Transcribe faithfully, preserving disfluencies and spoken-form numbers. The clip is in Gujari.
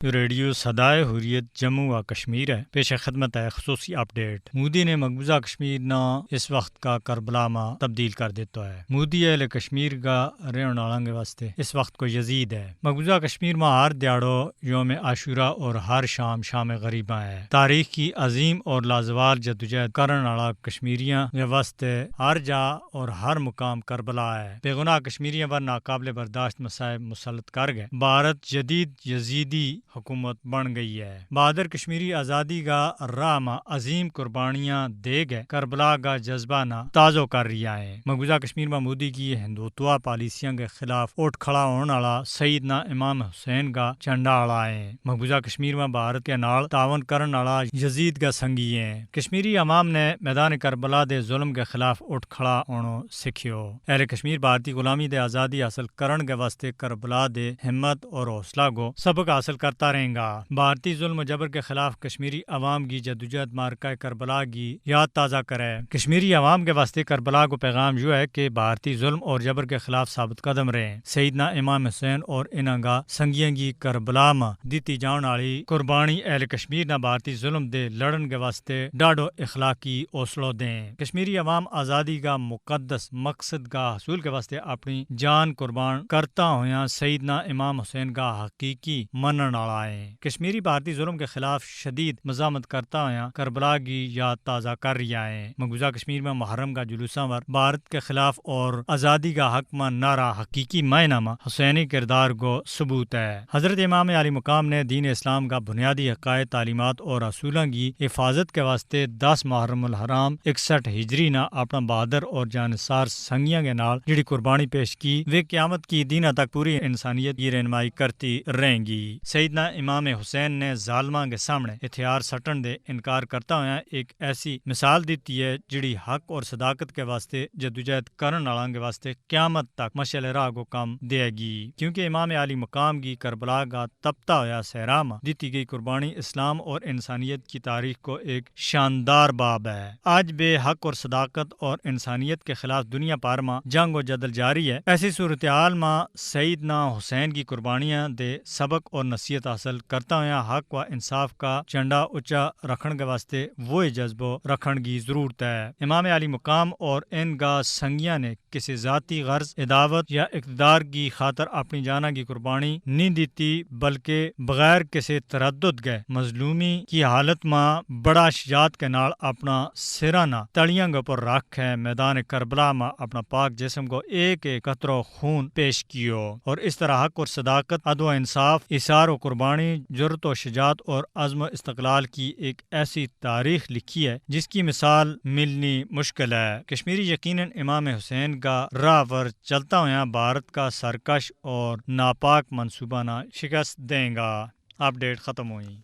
ریڈیو سدائے حریت جموں و کشمیر ہے، پیش خدمت ہے خصوصی اپ ڈیٹ۔ مودی نے مقبوضہ کشمیر نا اس وقت کا کربلا ما تبدیل کر دیتا ہے۔ مودی اہل کشمیر کا رہن آڑاں کے واسطے اس وقت کو یزید ہے۔ مقبوضہ کشمیر ما ہر دیہاڑو یوم عاشورہ اور ہر شام شام غریباں ہے۔ تاریخ کی عظیم اور لازوال جدوجہد کرن آڑا کشمیریاں کے واسطے ہر جا اور ہر مقام کربلا ہے۔ بے گناہ کشمیریاں پر ناقابل برداشت مصائب مسلط کر گئے۔ بھارت جدید یزیدی حکومت بن گئی ہے۔ بہادر کشمیری آزادی کا راہ ما عظیم قربانیاں دے گئے کربلا کا جذبہ نا تازو کر رہیا ہے۔ مقبوضہ کشمیر ما مودی کی ہندوتوا پالیسیاں کے خلاف اٹھ کھڑا ہون آڑا سیدنا امام حسین کا چنڈا آڑا ہے۔ مقبوضہ کشمیر ما بھارت کے نال تعاون کرن آڑا یزید کا سنگی ہے۔ کشمیری عوام نے میدان کربلا دے ظلم کے خلاف اٹھ کھڑا ہونو سکھیو۔ اہل کشمیر بھارتی غلامی دے آزادی حاصل کرن کے واسطے کربلا دے ہمت اور حوصلہ کو سبق حاصل کرتا رہیں گا۔ بھارتی ظلم و جبر کے خلاف کشمیری عوام کی جدوجہد مارکہ کربلا کی یاد تازہ کرے۔ کشمیری عوام کے واسطے کربلا کو پیغام یوہ ہے کہ بھارتی ظلم اور جبر کے خلاف ثابت قدم رہیں۔ سیدنا امام حسین اور انہاں کا سنگیاں کی کربلا ما دتی جان آڑی قربانی اہل کشمیر نا بھارتی ظلم دے لڑن کے واسطے ڈاڈو اخلاقی حوصلو دیں۔ کشمیری عوام آزادی کا مقدس مقصد کا حصول کے واسطے اپنی جان قربان کرتا ہویا سیدنا امام حسین کا حقیقی منن آڑا ہیں۔ کشمیری بھارتی ظلم کے خلاف شدید مزاحمت کرتا ہویا کربلا کی یاد تازہ کر رہیا ہیں۔ مقبوضہ کشمیر ما محرم کا جلوساں ور بھارت کے خلاف اور آزادی کا حق ما نعرہ حقیقی معنی ما حسینی کردار کو ثبوت ہے۔ حضرت امام عالی مقام نے دین اسلام کا بنیادی عقائد، تعلیمات اور اصولاں کی حفاظت کے واسطے دس محرم الحرام اکسٹھ ہجری نا اپنا بہادر اور جانثار سنگیاں کے نال جڑی قربانی پیش کی، ویہ قیامت کی دینہ تک پوری انسانیت کی رہنمائی کرتی رہیں گی۔ سیدنا امام حسین نے ظالماں کے سامنے ہتھیار سٹن دے انکار کرتا ہویا ایک ایسی مثال دتی ہے جڑی حق اور صداقت کے واسطے جدوجہد کرن آڑاں کے واسطے قیامت تک مشعل راہ کو کم دے گی، کیونکہ امام عالی مقام کی کربلا کا تپتا ہویا صحرا ما دتی گئی قربانی اسلام اور انسانیت کی تاریخ کو ایک شاندار باب ہے۔ آج بے حق اور صداقت اور انسانیت کے خلاف دنیا پار ما جنگ و جدل جاری ہے۔ ایسی صورتحال ما سیدنا حسین کی قربانیاں دے سبق اور نصیحت حاصل کرتا ہویا حق و انصاف کا چنڈا اچا رکھن کے واسطے وہی جذبو رکھن کی ضرورت ہے۔ امام عالی مقام اور ان کا سنگیاں نے کسی ذاتی غرض، عداوت یا اقتدار کی خاطر اپنی جاناں کی قربانی نہیں دیتی، بلکہ بغیر کسی تردد کے مظلومی کی حالت ما بڑا شجاعت کے نال اپنا سراں نا تلیاں کے اپر رکھ ہے میدان کربلا ما اپنا پاک جسم کو ایک ایک قطرو خون پیش کیو، اور اس طرح حق اور صداقت، عدل و انصاف، ایثار و قربانی، جرات و شجاعت اور عزم و استقلال کی ایک ایسی تاریخ لکھی ہے جس کی مثال ملنی مشکل ہے۔ کشمیری یقینا امام حسین کا راہ پر چلتا ہویا بھارت کا سرکش اور ناپاک منصوبہ نا شکست دیں گا۔ اپ ڈیٹ ختم ہوئی۔